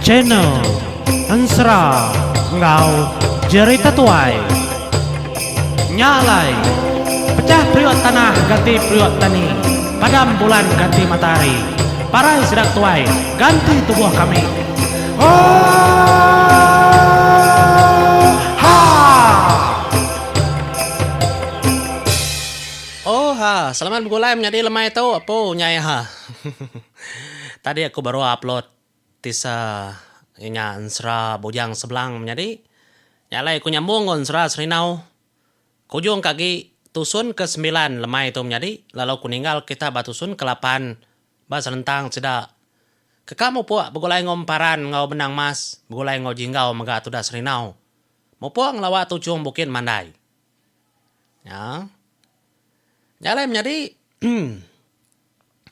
Channel Ensera enggau Jerita Tuai. Nya alai, pecah periuk tanah ganti periuk tani, padam bulan ganti matahari, parai sida tuai ganti tubuh kami. Oohaa! Oohaa, selamat begulai menyadi lemai tu apu nyai ha. Tadi aku baru upload tisa inya ensera Bujang Sebelang menyadi. Nya alai aku nyambung enggau ensera Serinau. Kujung ke agi tusun ke sembilan lemai tu menyadi lalu aku ninggal kita ba tusun ke lapan ba senentang sida ke ka mupuk begulai enggau Emparan enggau Benang Mas begulai enggau Jinggau mega tudah Serinau mupuk ngelawa tuchung Bukit Mandai. Nya. Nya alai menyadi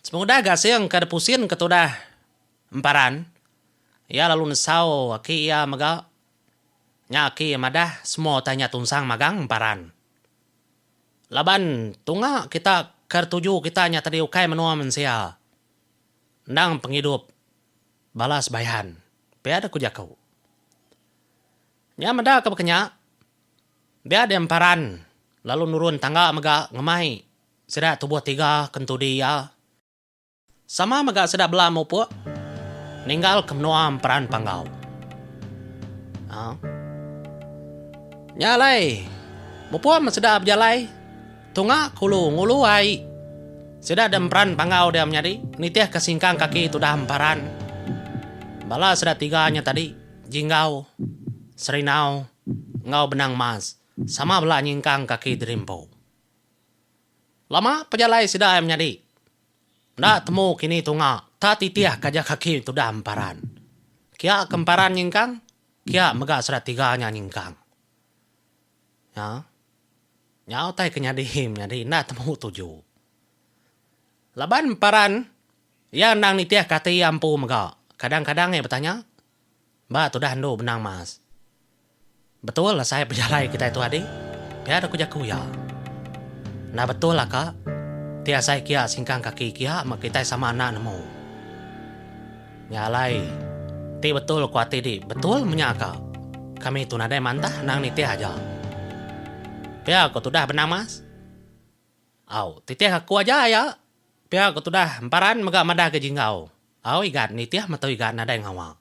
sepengudah gasing ke depusin ke tudah Emparan iya lalu nesau aki iya mega Nya aki madah semua utai nya tunsang magang emparan. Laban tunga kita ke tuju kita nya tadi ukai menua mensia. Endang pengidup bala sebayan. Pia deh ku jaku. Nya meda ke baka nya, dia deh emparan lalu nurun tangga mega ngemai sida tubuh tiga ke entudi iya. Sama mega sida bela mupuk ninggalka menua Emperan Panggau. Ha. Nya alai mupuk meh sida bejalai tunga ke ulu ngulu ai. Sida da Emperan Panggau dia menyadi nitihka singkang kaki tudah Emparan. Bala sida tiga nya tadi Jinggau, Serinau enggau Benang Mas sama bela nyingkang kaki diri empu. Lama pejalai sida ai menyadi. Enda temu kini tunga ta titih ka ja kaki tudah emparan. Kia ke emparan nyingkang, kia mega sida tiga nya nyingkang. Nya. Nya utai ke nyadi menyadi enda temu tuju. Laban emparan iya endang nitih ka ati iya empu mega. Kadang-kadang iya betanya, Ba tudah endu benang mas. Betul asai pejalai kitai tu adi? Pia deh ku jaku iya. Enda betul aka. Ti asai kia singkang kaki kia meh kitai sama enda nemu. Nya alai ti betul ku ati di betul menya aka. Kami tu nadai mantah endang nitih aja. Pia ku tudah benang mas. Au, titih aku aja aya. Pia ku tudah emparan mega madah ga Jinggau. Au igat nitih metu igat nadai ngawa.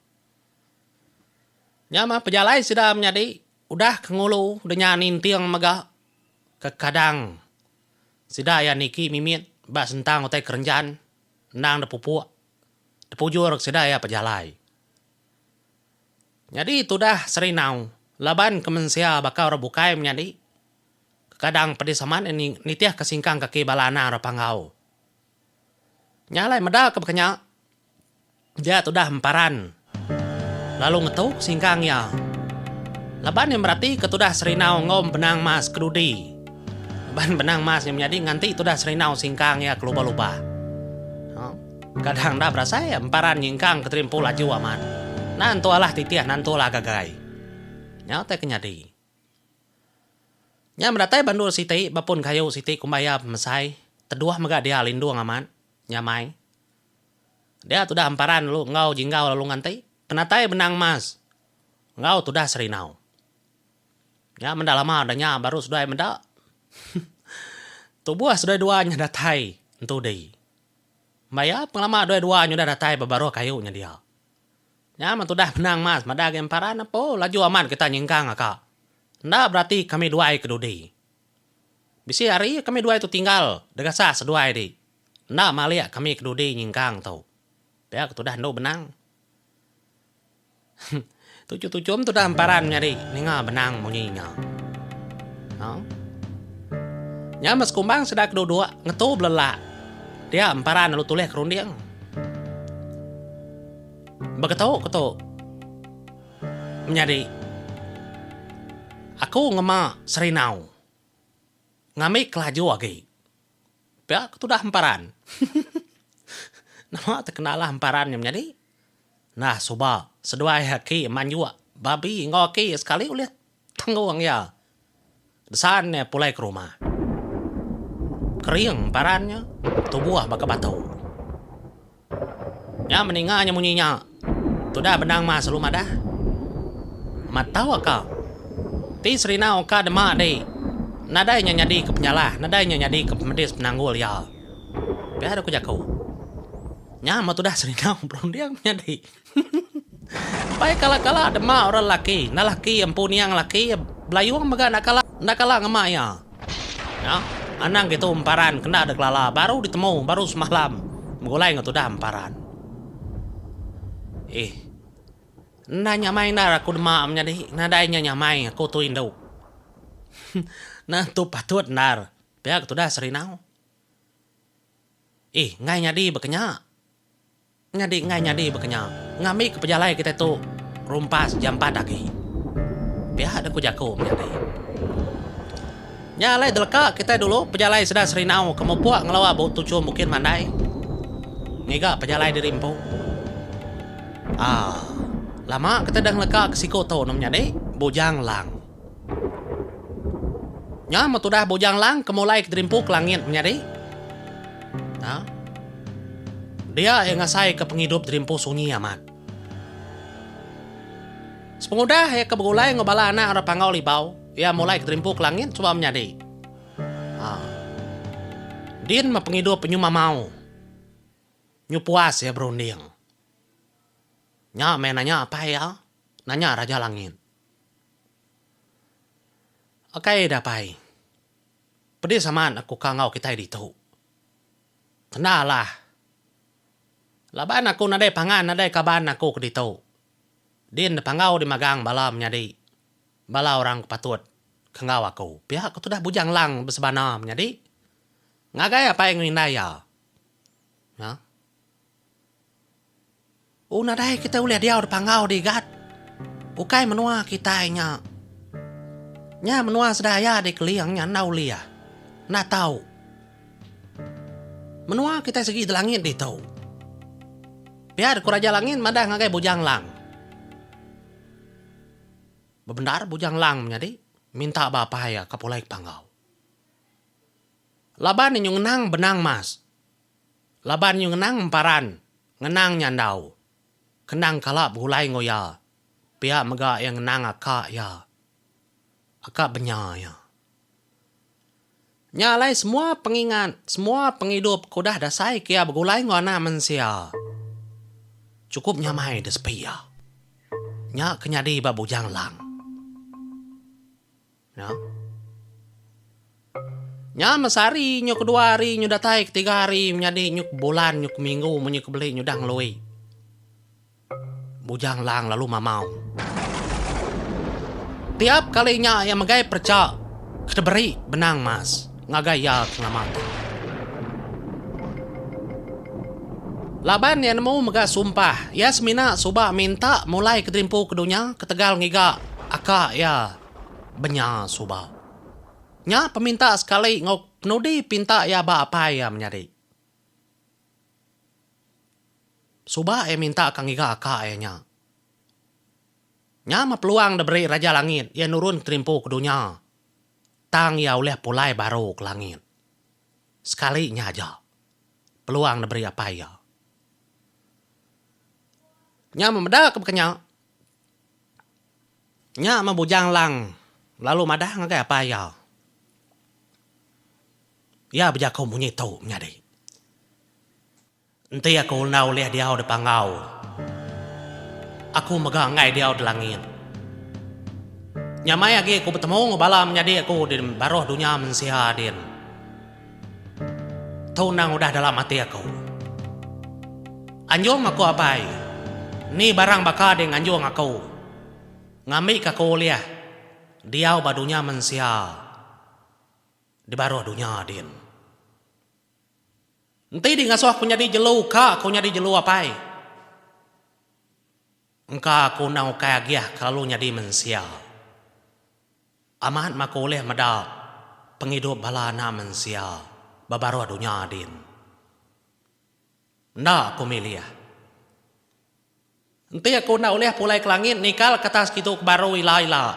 Nya mah pejalai sida menyadi udah ke ngulu denya ninting mega kekadang sida iya niki mimit ba sentang utai kerenjan endang da pupuk dipujur sida iya pejalai. Nyadi tudah Serinau laban ke mensia baka orang bukai menyadi kekadang pedis amat nitih ke singkang kaki bala anak orang Panggau. Nya alai meda ke baka nya, dia tudah emparan lalu ngetu singkang iya. Laban iya meratika tudah Serinau enggau Benang Mas kedudi. Laban Benang Mas nya menyadi nganti tudah Serinau singkang iya ke lubah-lubah. Kadang enda berasai emparan nyingkang ke terimpu laju amat. Enda entu alah titih enda entu alah gagai. Nya utai ke nyadi. Nya medatai ba endur siti ba pun kayu siti kumbai iya pemesai, teduh mega dia lindung amat, nyamai. Dia tudah emparan lalu enggau jinggau lalu nganti penatai benang mas enggau tudah serinau. Nya menda lama udah nya baru seduai meda tubuh seduai dua nya datai entudi. Maya pengelama duai dua nya udah datai ba baruh kayu nya dia. Nya meh tudah menang mas madah agi emparan apo laju amat kita nyingkang aka. Enda berati kami duai ke dudi. Bisi hari kami duai tu tinggal degasah seduai di. Enda malik kami ke dudi nyingkang tu. Pia ke tudah endu benang. Tuchum-tuchum tudah emparan menyadi ninga benang munyi nya. Nya meh sekumbang sida ke duduk ngetu belelak dia emparan lalu tulih ke runding. Beketu ke tu menyadi aku ngema Serinau ngambi kelaju agi pia ke tudah emparan. Nama tekenalah emparan nya menyadi nah suba seduai aki manjuk babi enggau aki sekali ulih tanggung iya. Desan iya pulai ke rumah. Kering paran nya tubuh baka batu. Nya meninga nya munyi nya. Tudah benang mas lalu madah. Amat tau aka. Ti Serina uka dema di. Nadai nya nyadi ke penyalah, nadai nya nyadi ke pemedis penanggul iya. Pia deh ku jaku. Nya meh tudah Serina berunding menyadi. Empai kala-kala dema orang lelaki, enda laki empu niang laki belayung mega enda kala enda kala ngema iya. Nya, anang kitu emparan kena dek kelala baru ditemu baru semalam begulai enggau tudah emparan. Ih. Enda nyamai endar aku dema menyadi nadai nya nyamai aku tu indu. Nah tu patut endar pia ke tudah Serinau. Ih enggai nyadi baka nya. Nyadi enggai nyadi baka nya ngambi ke pejalai kitai tu rumpas jampat agi. Pia deh ku jaku menyadi. Nya alai deleka kitai dulu pejalai sida Serinau ke mupuk ngelawa bu tuchum Bukit Mandai ngiga pejalai diri empu. Aaa lama kitai deh ngeleka ke siku tu ne menyadi Bujang Lang. Nya meh tudah Bujang Lang ke mulai ke dirimpu ke langit menyadi. Ha. Dia iya ngasai ke pengidup dirimpu sunyi amat. Sepengudah iya ke begulai enggau bala anak orang Panggau Libau, iya mulai ke dirimpu ke langit suba menyadi. Ha. Din meh pengidup nyu mamau. Nyu puas iya berunding. Nya meh nanya apai iya, nanya Raja Langit. Akai da pai. Pedis amat aku ka enggau kitai ditu. Kena alah. Laban aku nadai pangan nadai kaban aku ke ditu. Din da panggau di magang bala menyadi bala orang ke patut ke enggau aku. Pia ku tudah Bujang Lang besebana menyadi ngagai apai enggau indai iya. Nya. Oh nadai kitai ulih diau da panggau di gat. Ukai menua kitai nya. Nya menua sedaya di Keling nya enda ulih. Enda tau. Menua kitai sigi da langit ditu. Pia ku Raja Langit madah ngagai Bujang Lang. Bebendar Bujang Lang menyadi minta ba apai iya ka pulai ke panggau. Laban inyu ngenang benang mas. Laban nyu ngenang emparan, ngenang nyandau. Kenang kala begulai enggau iya. Pia mega iya ngenang aka iya. Aka benya iya. Nya alai semua pengingat, semua pengidup ke udah dasai ke iya begulai enggau anak mensia. Chukup nyamai disepi iya. Nya ke nyadi ba Bujang Lang. Nya. Nya meh sehari nyu kedua hari nyu datai ketiga hari menyadi nyu ke bulan nyu ke minggu munyi ke beli nyudah ngelui. Bujang Lang lalu mamau. Tiap kali nya iya megai perecha ke diberi benang mas ngagai iya ke ngelama tu. Laban iya nemu mega sumpah iya semina suba minta mulai ke dirimpu ke dunya ketegal ngiga aka iya. Benya suba. Nya peminta sekali enggau penudi pinta iya ba apai iya menyadi. Suba iya minta ka ngiga aka iya nya. Nya meh peluang diberi Raja Langit iya nurun keterimpu ke dunya tang iya ulih pulai baru ke langit. Sekali nya aja peluang diberi apai iya. Nya meh meda ke baka nya. Nya meh Bujang Lang lalu madah ngagai apai iya. Iya bejaku munyi tu menyadi. Enti aku enda ulih diau di panggau, aku mega enggai diau di langit. Nyamai agi aku betemu enggau bala menyadi aku di baruh dunya mensia din. Tu endang udah dalam ati aku. Anjung aku apai, ni barang baka deh nganjung aku. Ngambika aku ulih diau ba dunya mensia di baruh dunya din. Enti di ngasuh aku nyadi jelu ka aku nyadi jelu apai. Engka aku endang ukai agih kelalu nyadi mensia. Amat meh aku ulih meda pengidup bala anak mensia ba baruh dunya din. Enda aku milih. Enti aku enda ulih pulai ke langit nikal ke atas kitu ke baru ila-ila.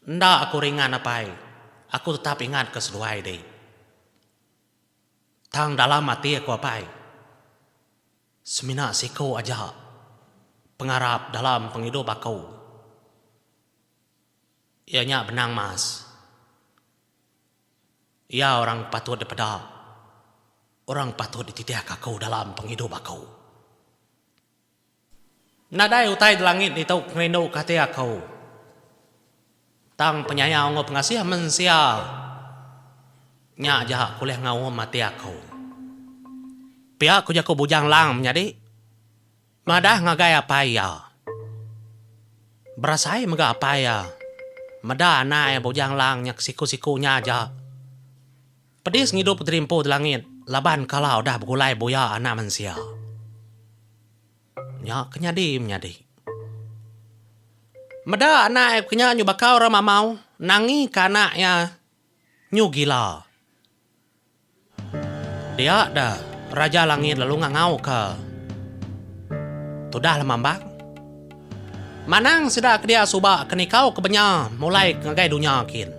Enda aku ringan apai, aku tetap ingat ke seduai di. Tang dalam ati aku apai, semina siku aja. Pengarap dalam pengidup aku iya nya Benang Mas. Iya orang patut dipeda, orang patut dititihka aku dalam pengidup aku. Nadai utai di langit ditu ngerinduka ati aku. Tang penyayau enggau pengasih mensia nya aja ke ulih ngaum ati aku. Pia ku jaku Bujang Lang menyadi madah ngagai apai iya. Berasai mega apai iya meda anak iya Bujang Lang nya ke siku-siku nya aja. Pedis ngidup diri empu di langit laban kala udah begulai buya anak mensia. Nya ke nyadi menyadi. Meda anak iya kenya nyu baka orang mamau nangi ke anak iya nyu gila. Dia da Raja Langit lalu ngangau ke tudah lemambang. Manang sida ke dia suba ke nikau ke benya mulai ke ngagai dunya kin.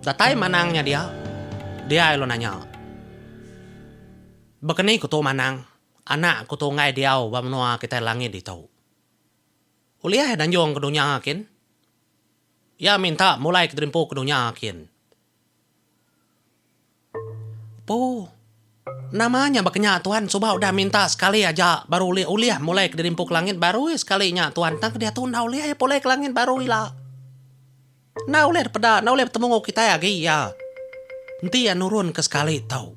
Datai manang nya dia, dia lalu nanya. Baka ni ku tu manang, anak ku tu enggai diau ba menua kitai langit ditu. Ulih iya danjung ke dunya kin. Iya minta mulai ke dirimpu ke dunya kin. Empu, nama nya baka nya tuan suba udah minta sekali aja baru ulih ulih mulai ke dirimpu ke langit baru iya sekali nya tuan tang ke diatu enda ulih iya pulai ke langit baru ila. Enda ulih dipeda, enda ulih betemu enggau kitai agi iya. Enti iya nurun ke sekali tu.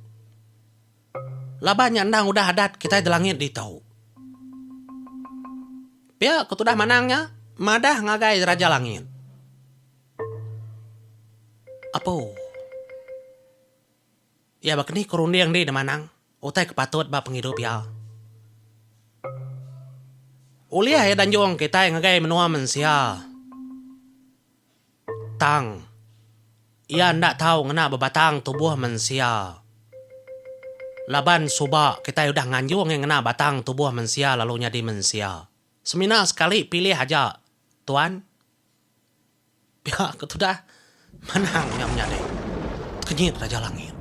Laban nya endang udah adat kitai di langit ditu. Pia ku tudah manang nya madah ngagai Raja Langit. Apu. Iya baka ni ku runding dih manang utai ke patut ba pengidup iya. Ulih iya danjung kitai ngagai menua mensia. Tang, iya enda tau ngena bebatang tubuh mensia. Laban suba kitai udah nganjung iya ngena batang tubuh mensia lalu nyadi mensia. Semina sekali pilih aja, tuan. Pia ke tudah manang nya menyadi tekenyit Raja Langit.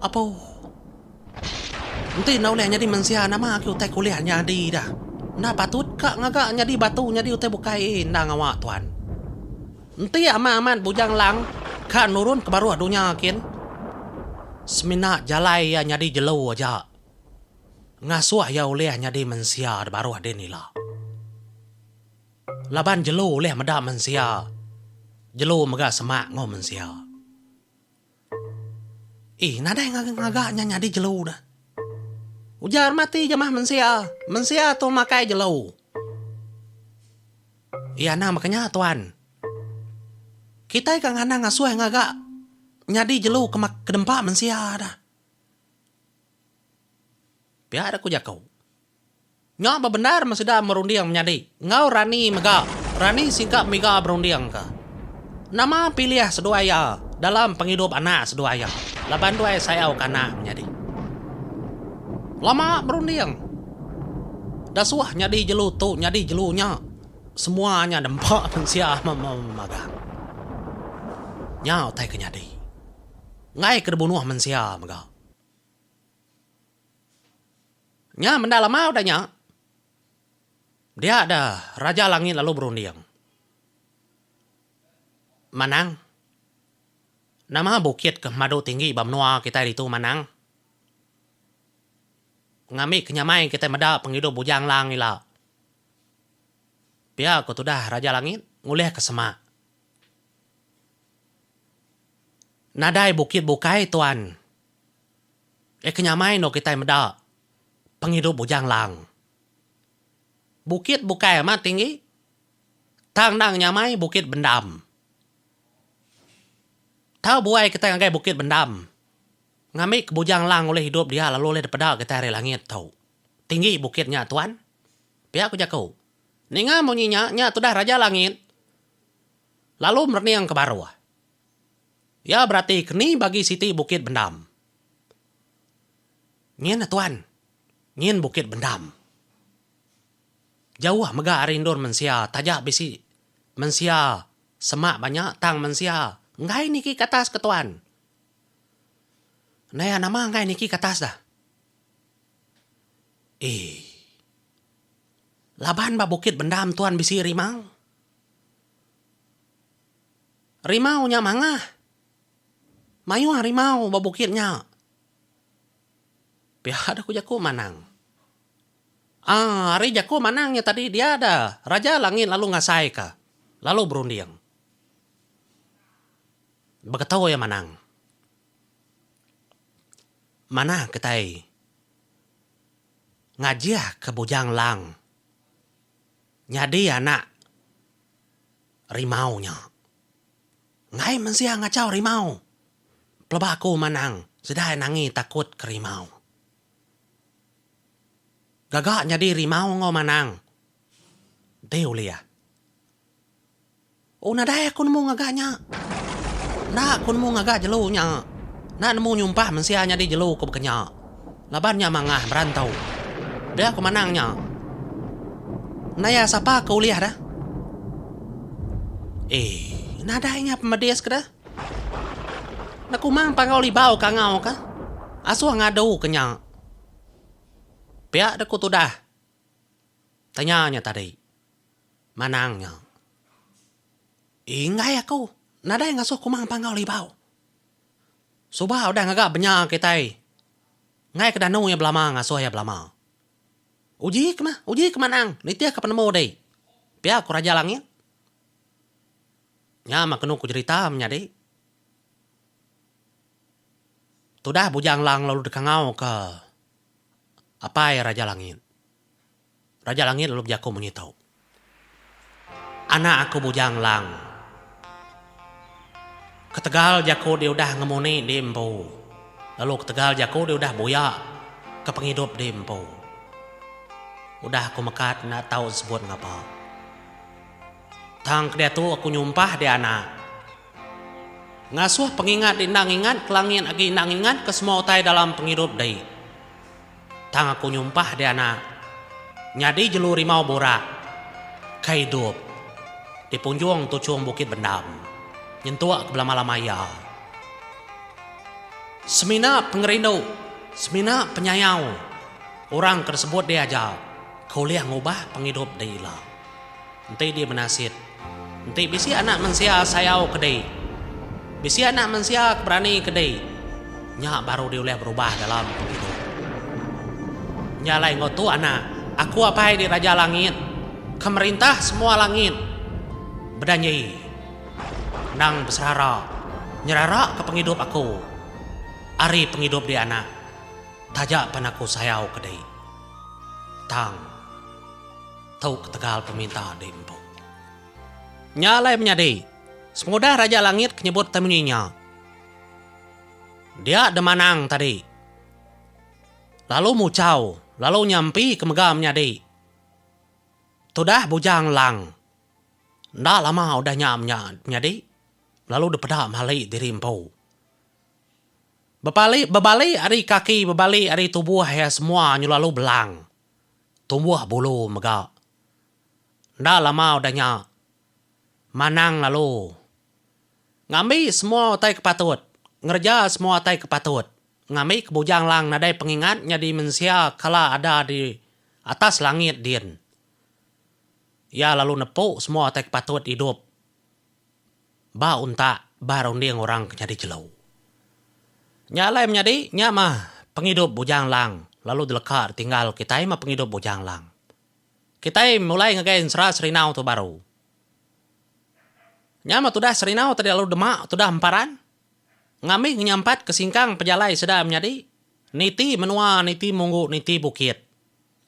Apo. Enti enda ulih nyadi mensia nama agi utai ke ulih nyadi dah. Enda patut ka ngaga nyadi batu nyadi utai bukai enda ngawa tuan. Enti amat amat Bujang Lang ka nurun ke baruh dunya kin semina jalai iya nyadi jelu aja ngasuh iya ulih nyadi mensia da baruh din ila. Laban jelu ulih meda mensia, jelu mega semak enggau mensia. Ih, nadai ngaga nya nyadi jelu dah. Ujar mati jamah mensia, mensia tu makai jelu. Iya anang baka nya tuan. Kitai ka ngandang ngasuh ngaga nyadi jelu ke dempa mensia dah. Pia da ku jaku. Nya bebendar meh sida merunding menyadi enggau Rani mega. Rani singka miga berundingka nama pilih seduai iya dalam pengidup anak seduai iya laban duai sayau ke anak menyadi. Lama berunding. Dasuh nyadi jelu tu nyadi jelu nya semua nya dempa mensia memagang. Nya utai ke nyadi. Enggai ke dibunuh mensia mega. Nya menda lama udah nya, dia da Raja Langit lalu berunding. Manang, nama bukit ke pemadu tinggi ba menua kitai ditu Manang? Ngambi ke nyamai kitai meda pengidup Bujang Lang ila. Pia ku tudah Raja Langit ngulih ke semak. Nadai bukit bukai tuan. Eh ke nyamai endur kitai meda pengidup Bujang Lang. Bukit bukai amat tinggi tang enda ngenyamai Bukit Bendam. Tau buai kitai ngagai Bukit Bendam ngambi ke Bujang Lang ulih idup dia lalu ulih dipeda kitai ari langit tu. Tinggi bukit nya tuan. Pia ku jaku. Ninga munyi nya, nya tudah Raja Langit lalu merening ke baruh. Iya berati ke ni bagi siti Bukit Bendam. Nyin ne tuan. Nyin Bukit Bendam. Jauh mega ari endur mensia taja bisi mensia semak ba nya tang mensia enggai niki ke atas ke tuan. Naya nama enggai niki ke atas dah. Eii. Laban ba Bukit Bendam tuan bisi rimau. Rimau nya mangah. Mayuh rimau ba bukit nya. Pia deh ku jaku Manang. Aaa ari jaku Manang nya tadi dia da Raja Langit lalu ngasaika lalu berunding. Beketu iya Manang. Manah kitai ngajihka Bujang Lang nyadi anak rimau nya. Enggai mensia ngachau rimau. Peleba aku manang sida nangi takut ke rimau. Gaga nyadi rimau enggau manang enti ulih. Oh nadai aku nemu ngaga nya. Enda aku nemu ngaga jelu nya. Enda nemu nyumpah mensia nyadi jelu ku baka nya. Laban nya mangah berantau. Dia ku manang nya. Enda iya sapa ke ulih dah. Eh nadai nya pemedis ke dah. Enda kumang panggau libau kangau ka. Asuh ngadu ke nya. Pia deh ku tudah. Tanya nya tadi. Manang nya. Enggai aku nadai ngasuh Kumang Panggau Libau. Suba udah ngaga benya kitai. Enggai ke danu iya belama ngasuh iya belama. Uji ke mah, uji ke manang nitihka penemu dih. Pia ku Raja Langit. Nya mah kenu ku jerita menyadi. Tudah Bujang Lang lalu dikangau ke apai Raja Langit. Raja Langit lalu bejaku munyi tu, Anak aku Bujang Lang. Ketegal jaku di udah ngemuni di empu, lalu ketegal jaku di udah buya ke pengidup di empu. Udah aku mekat enda tau sebut ngapa. Tang kediatu aku nyumpah di anak. Ngasuh pengingat di enda ngingat ke langit agi enda ngingat ke semua utai dalam pengidup di. Tang aku nyumpah deh anak, nyadi jelu rimau burak ke idup di punjung tuchung Bukit Bendam nyentuk ke belama-lama iya. Semina pengerindu, semina penyayau orang ke disebut deh aja ke ulih ngubah pengidup deh ila. Enti di benasit. Enti bisi anak mensia sayau ke di. Bisi anak mensia ke berani ke di. Nya baru di ulih berubah dalam pengidup. Nya alai enggau tu anak, aku apai di Raja Langit, ke merintah semua langit, bedanji endang beserara nyerara ke pengidup aku ari pengidup di anak taja pan aku sayau ke di. Tang. Tu ketegal peminta di empu. Nya alai menyadi, sepengudah Raja Langit ke nyebut utai munyi nya, dia Demanang tadi lalu muchau lalu nyampi ke mega menyadi tudah Bujang Lang. Enda lama udah nya menyadi lalu dipeda mali diri empu. Bepali bebali ari kaki bebali ari tubuh iya semua nyu lalu belang. Tumbuh bulu mega. Enda lama udah nya, Manang lalu ngambi semua utai ke patut, ngereja semua utai ke patut, ngambi ke Bujang Lang nadai pengingat nyadi mensia kala ada di atas langit din. Iya lalu nepu semua utai ke patut idup ba untak ba runding orang ke nyadi jelu. Nya alai menyadi nya mah pengidup Bujang Lang lalu dileka ditinggal kitai mah pengidup Bujang Lang. Kitai mulai ngagai ensera Serinau tu baru. Nya mah tudah Serinau tadi lalu dema tudah emparan ngambi ngenyampat ke singkang pejalai sida menyadi niti menua niti munggu niti bukit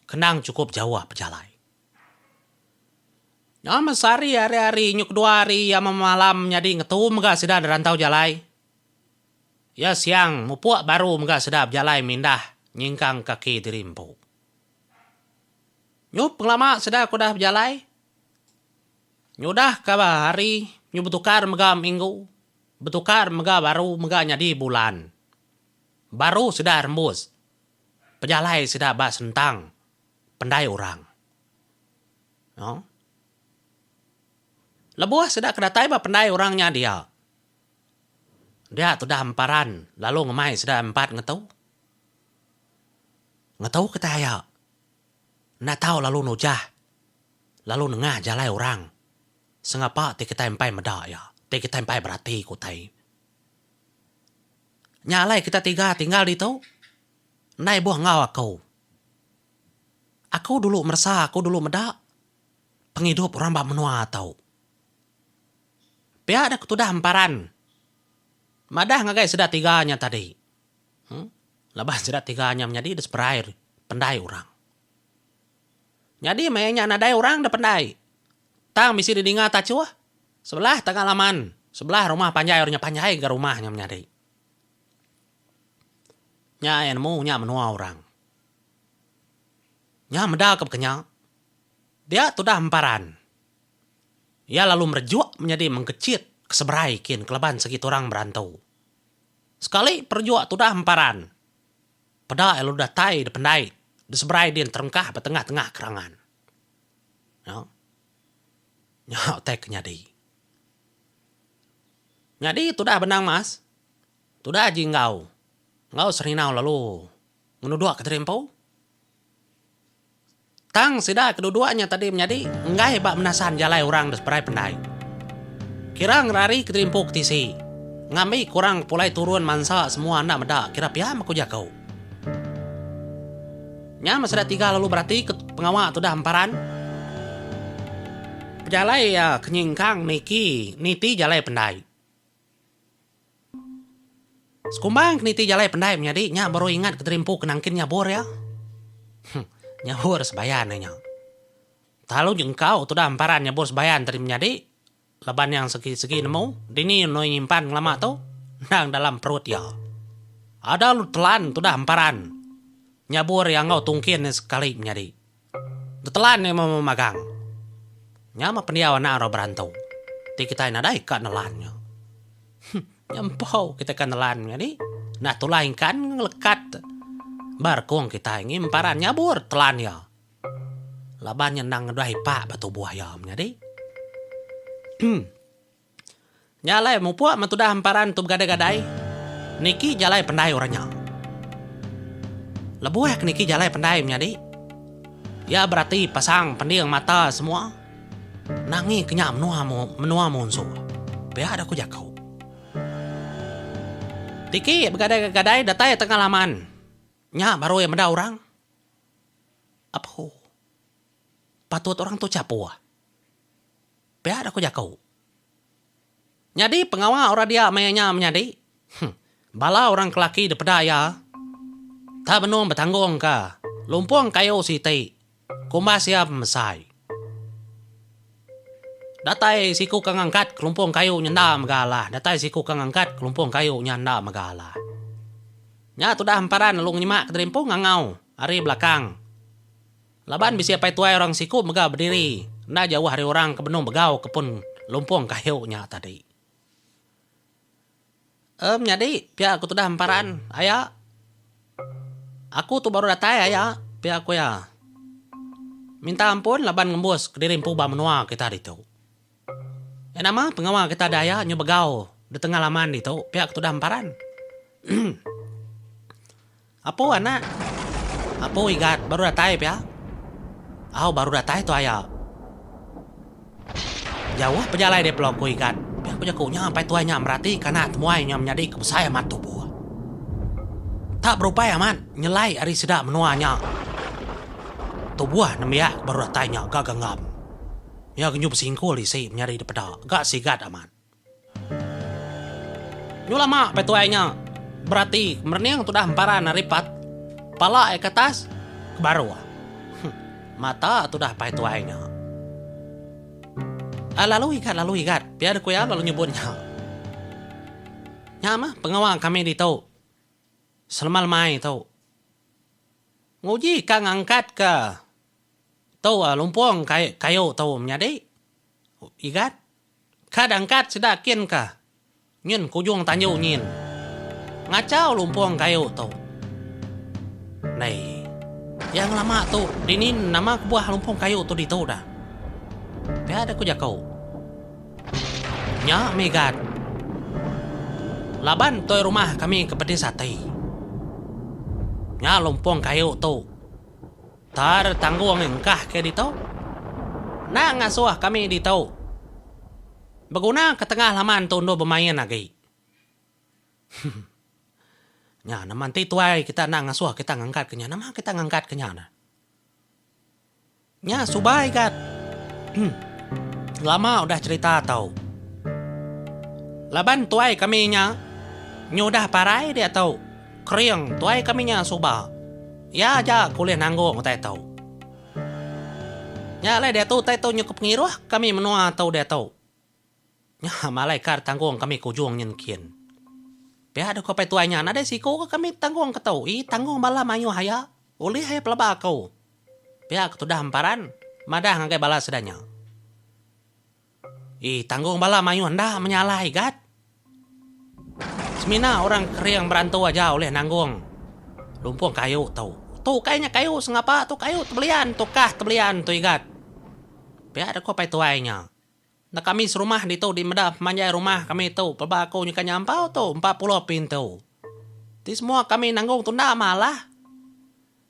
kendang chukup jauh pejalai. Nama sehari hari hari nyu kedua hari iya memalam nyadi ngetu mega sida derantau jalai. Iya siang mupuk baru mega sida bejalai mindah nyingkang kaki diri empu. Nyu pengelama sida ke udah bejalai nyudah ka hari nyu betukar mega minggu betukar mega baru mega nyadi bulan. Baru sida rembus pejalai sida ba sentang pendai orang. No. Lebuh sida ke datai ba pendai orang nya dia, dia tudah emparan lalu ngemai sida empat ngetu. Ngetu kitai aya. Enda tau lalu nujah lalu nengah jalai orang sengapa ti kitai empai meda iya, ti kitai empai berati ke utai. Nya alai kita tiga tinggal ditu enda ibuh enggau aku. Aku dulu meresa aku dulu meda pengidup orang ba menua tu. Pia deh ketudah emparan madah ngagai sida tiga nya tadi. Huh laban sida tiga nya menyadi deh seberai pendai orang. Nyadi maya nya nadai orang da pendai. Tang bisi didinga tachuh sebelah tengah laman sebelah rumah panjai orang nya panjai ga rumah nya menyadi. Nya iya nemu nya menua orang. Nya meda ke bekenya dia tudah emparan. Iya lalu merejuk menyadi mengkechit ke seberai kin kelaban segi turang berantu. Sekali perejuk tudah emparan. Peda iya lalu datai dependai diseberai din terengkah ba tengah-tengah kerangan. Nya. Nya utai ke nyadi. Nyadi tudah benang mas. Tudah aji enggau. Enggau serinau lalu ngenuduk ke diri empu. Tang sida kedua-dua nya tadi menyadi enggai ba menasan jalai orang da seberai pendai. Kira ngerari ke diri empu ke tisi. Ngambi ke orang ke pulai turun mansa semua enda meda kira pia meh ku jaku. Nya meh sida tiga lalu berati ke pengawa tudah emparan. Pejalai iya ke nyingkang niki niti jalai pendai. Sekumbang ke niti jalai pendai menyadi nya baru ingat ke terimpu ke nangkin nyabur iya. Huh, nyabur sebayan iya nya. Lalu jengkau tudah emparan nyabur sebayan tadi menyadi laban yang segi-segi nemu dini nui nyimpan ngelama tu endang dalam perut iya. Ada lu telan tudah emparan nyabur iya enggau tungkin iya sekali menyadi. Betelan iya memagang. Nya mah pendiau anak orang berantu. Ti kitai nadai ka nelan nya. Huh, nya empau kitai ka nelan nyadi. Nah tulah ikan ngelekat ba rekung kitai ngi emparan nyabur telan iya. Laban nya endang ngeduah ipak ba tubuh iya menyadi. Nya alai mupuk meh tudah emparan tu begadai-gadai niki jalai pendai orang nya. Lebuh ke niki jalai pendai menyadi, iya berati pasang pending mata semua nangi ke nya menua menua munsuh. Pia da ku jaku. Tiki begadai-gadai datai tengah laman nya baru iya meda orang. Apu. Patut orang tu chapuh. Pia da ku jaku. Nyadi pengawa orang dia maya nya menyadi, huh, bala orang ke laki dipeda iya tak benung betanggungka lumpung kayu siti kumbas iya pemesai. Datai siku ke ngangkat kelumpung kayu nya enda mega alah, datai siku ke ngangkat kelumpung kayu nya enda mega alah. Nya tudah emparan lalu ngenyemak kediri empu ngangau ari belakang. Laban bisi apai tuai orang siku mega bediri enda jauh ari orang ke benung begau ke pun lumpung kayu nya tadi. Em nyadi pia ku tudah emparan aya. Aku tu baru datai aya pia ku iya. Minta ampun laban ngembus kediri empu ba menua kita ditu. Nya nama pengawa kita da aya nyu begau da tengah laman ditu pia ke tudah emparan. Apu anak. Apu igat baru datai pia. Au baru datai tu aya. Jauh pejalai deh pelo ku igat pia ku jaku nya apai tuai nya merati ke anak temuai nya menyadi ke besai amat tubuh. Tak berupai amat nyelai ari sida menua nya. Tubuh nembiak ke baru datai nya ga genggam. Iya ke nyu besingkul isi menyadi dipeda ga sigat amat. Nyu lama pai tuai nya berati merening tudah emparan ari pat pala iya ke atas ke baruh. Huh mata tudah pai tuai nya. Ah lalu igat lalu igat pia deh ku iya lalu nyebut nya. Nya mah pengawa kami ditu selema lemai tu. Nguji ka ngangkat ka Tu lumpung kayu tu menyadi Igat. Kad angkat sida kin ka nyin kujung tanju nyin. Ngachau lumpung kayu tu. Ndai. Iya ngelama tu dini nama kebuah lumpung kayu tu ditu dah. Pia deh ku jaku. Nya mih Igat. Laban toi rumah kami ke pedis ati. Nya lumpung kayu tu. Tar tanggung engkah ke ditu. Enda ngasuh kami ditu. Beguna ke tengah laman tu endur bemain agi. Nya nama enti tuai kita enda ngasuh kita ngangkat ke nya nama kita ngangkat ke nya ne. Nya subai gat. Lama udah cherita tau. Laban tuai kami nya nyudah parai diatu. Kering tuai kami nya suba. Iya aja ke ulih nanggung utai tu. Nya alai diatu utai tu nyukup pengiruh kami menua tu diatu. Nya malai kar tanggung kami ke ujung nyin kin. Pia deh ko apai tuai nya nadai siku ke kami tanggung ke tu. Ii tanggung bala mayuh aya. Ulih aya pelaba aku. Pia ke tudah emparan madah ngagai bala sida nya. Ii tanggung bala mayuh enda menyalai gat. Semina orang kering berantu aja ulih nanggung lumpung kayu tu. Tu ukai nya kayu sengapa tu kayu tebelian tukah tebelian tu igat. Pia deh ko apai tuai nya. Enda kami serumah ditu di meda pemanjai rumah kami tu pelaba aku nyuka nyampau tu 40 pintu. Ti semua kami nanggung tunda malah.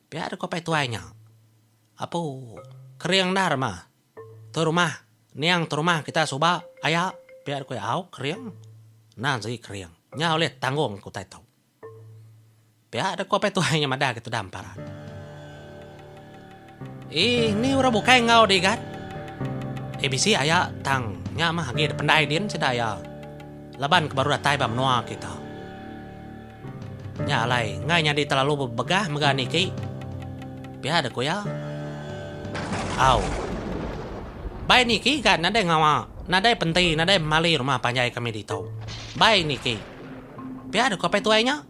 Pia deh ko apai tuai nya. Apu kering endar mah tu rumah niang tu rumah kita suba aya pia deh ko iya au kering. Endang sigi kering nya ulih tanggung ke utai tu. Pia deh ko apai tuai nya madah ke tudah emparan. Ih ni orang bukai enggau di gat. Eh bisi aya tang nya mah agi dependai din sida iya laban ke baru datai ba menua kita. Nya alai enggai nyadi terlalu bebegah mega niki. Pia deh ko iya. Au. Bai niki gat nadai ngawa nadai penti nadai mali rumah panjai kami ditu. Bai niki. Pia deka apai tuai nya.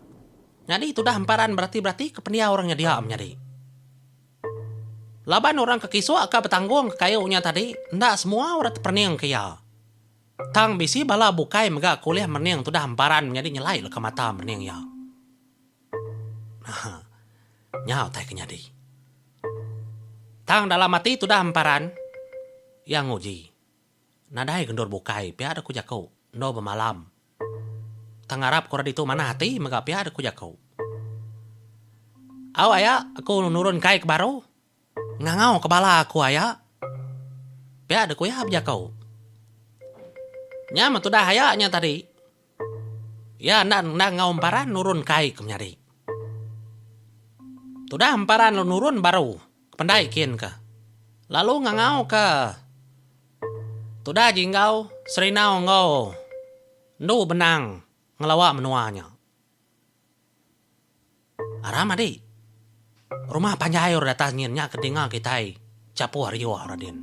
Nyadi tudah emparan berati-berati ke pendiau orang nya dia menyadi. Laban orang ke kisuk ka betanggung ke kayu nya tadi enda semua orang teperening ke iya. Tang bisi bala bukai mega ke ulih merening tudah emparan menyadi nyelai leka mata merening iya. Aha. Nya utai ke nyadi. Tang dalam ati tudah emparan iya nguji. Nadai gendur bukai pia deh ku jaku endur bemalam. Tang ngarap ke orang ditu manah ati mega pia deh ku jaku. Au aya aku nurun kai ke baru. Ngangau ke bala aku aya. Pia deh ku iya bejaku. Nya meh tudah aya nya tadi. Iya enda enda enggau emparan nurun kai ke menyadi. Tudah emparan lalu nurun baru ke pendai kin ke. Lalu ngangau ke Tudah Jinggau, Serinau enggau Endu Benang ngelawa menua nya. Aram adi. Rumah panjai orang datas nyin nya ke dinga kitai chapuh riuh orang din.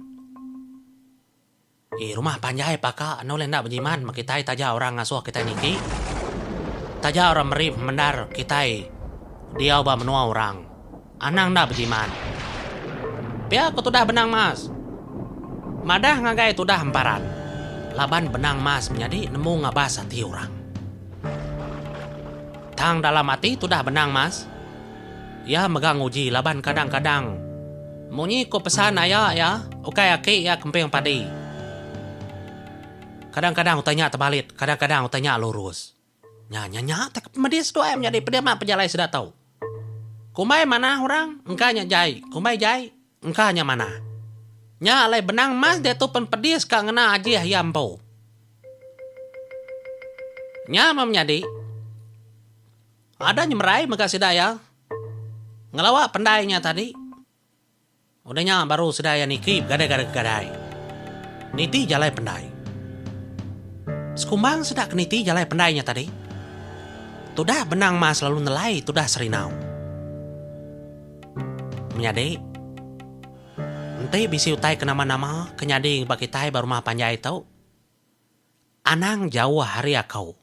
Ii rumah panjai paka enda ulih enda bejimat meh kitai taja orang ngasuh kitai niki. Taja orang meri pemendar kitai diau ba menua orang. Anang enda bejimat. Pia ku tudah benang mas. Madah ngagai tudah emparan. Laban benang mas menyadi nemu ngabas ati orang. Tang dalam ati tudah benang mas. Iya mega nguji laban kadang-kadang munyi ku pesan aya iya ukai aki iya kemping padi. Kadang-kadang utai nya tebalit, kadang-kadang utai nya lurus. Nya nya nya tak ke pemedis seduai menyadi pedih amat pejalai sida tu. Kumbai manah orang engka nya jai, kumbai jai engka nya manah. Nya alai benang emas diatu pen pedis ka ngena ajih iya empu. Nya meh menyadi. Ada nyemerai mega sida iya ngelawa pendai nya tadi. Udah nya baru sida iya niki begadai-gadai niti jalai pendai. Sekumbang sida ke niti jalai pendai nya tadi, tudah benang mas lalu nelai tudah serinau. Menyadi, enti bisi utai ke nama-nama ke nyadi ba kitai ba rumah panjai tu, anang jauh ari aku.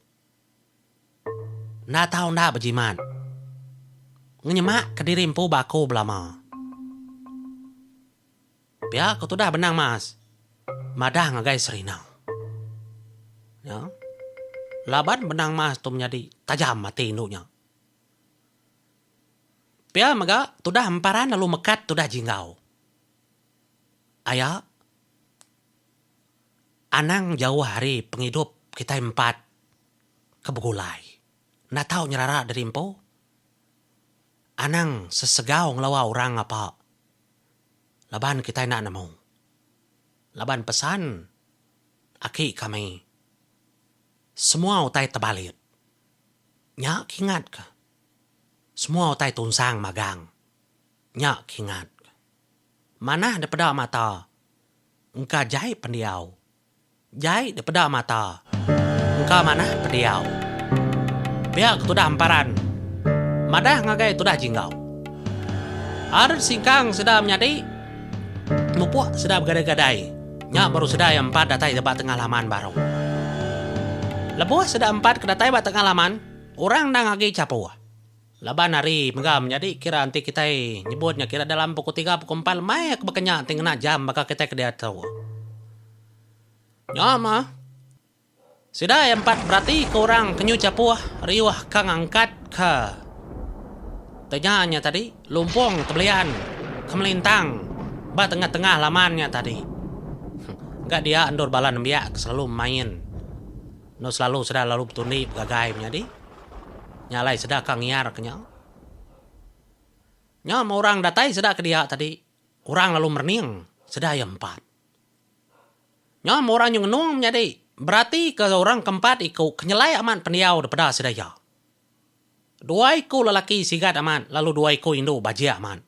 Enda tau enda bejimat. Ngenyemak ke diri empu ba aku belama. Pia ku tudah benang mas madah ngagai Serina. Nya. Laban benang mas tu menyadi tajam ati indu nya. Pia mega tudah emparan lalu mekat tudah jinggau. Aya. Anang jauh ari pengidup kitai empat ke begulai. Enda tau nyerara diri empu. Anang sesegau ngelawa orang ngapa. Laban kitai enda nemu. Laban pesan aki kami semua utai tebalit. Nya kingatka. Semua utai tunsang magang. Nya kingatka. Manah dipeda mata engka jai pendiau. Jai dipeda mata. Engka manah pendiau. Pia ke tudah emparan. Madah ngagai tudah jinggau. Ar singkang sida menyadi mupuk sida begadai-gadai. Nya baru sida iya empat datai ba tengah laman baru. Lebuh sida empat ke datai ba tengah laman, orang endang agi chapuh. Laban hari mega menyadi kira enti kitai nyebut nya kira dalam pukul tiga pukul empat lemai aku baka nya ti ngena jam baka kitai ke diatu. Nya mah. Sida iya empat berati ke orang ke nyu chapuh riuh ka ngangkat ka tenya nya tadi lumpung tebelian ke melintang ba tengah-tengah laman nya tadi. Ga dia endur bala nembiak ke selalu main. Enda selalu sida lalu betundi begagai menyadi. Nya alai sida ka ngiar ke nya. Nya meh orang datai sida ke dia tadi, orang lalu merening sida iya empat. Nya meh orang nyu ngenung menyadi berati ke orang ke empat iku ke nyelai amat pendiau daripada sida iya. Dua iku lelaki sigat amat lalu dua iku indu bajik amat.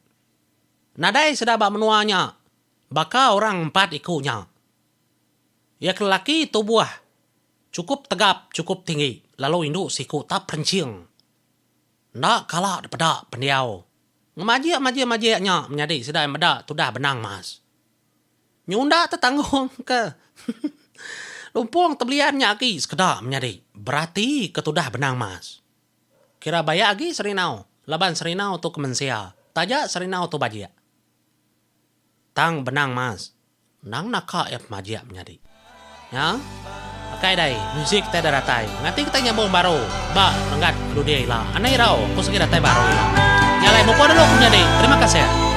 Nadai sida ba menua nya baka orang empat iku nya. Iya ke lelaki tubuh chukup tegap chukup tinggi lalu indu siku tap perenching. Enda kala dipeda pendiau ngemajik majik majik nya menyadi sida iya meda tudah benang mas. Nyunda tetanggung ke lumpung tebelian nya agi sekeda menyadi berati ke tudah benang mas. Kira bayak agi Serinau laban Serinau tu ke mensia taja Serinau tu bajik. Tang benang mas. Endang naka iya pemajik menyadi. Nya. Akai dai, muzik kitai dah datai. Nganti kitai nyambung baru ba renggat kedudi ila. Anang irau, aku sigi datai baru ila. Nya alai mupuk dulu ku menyadi. Terima kasih.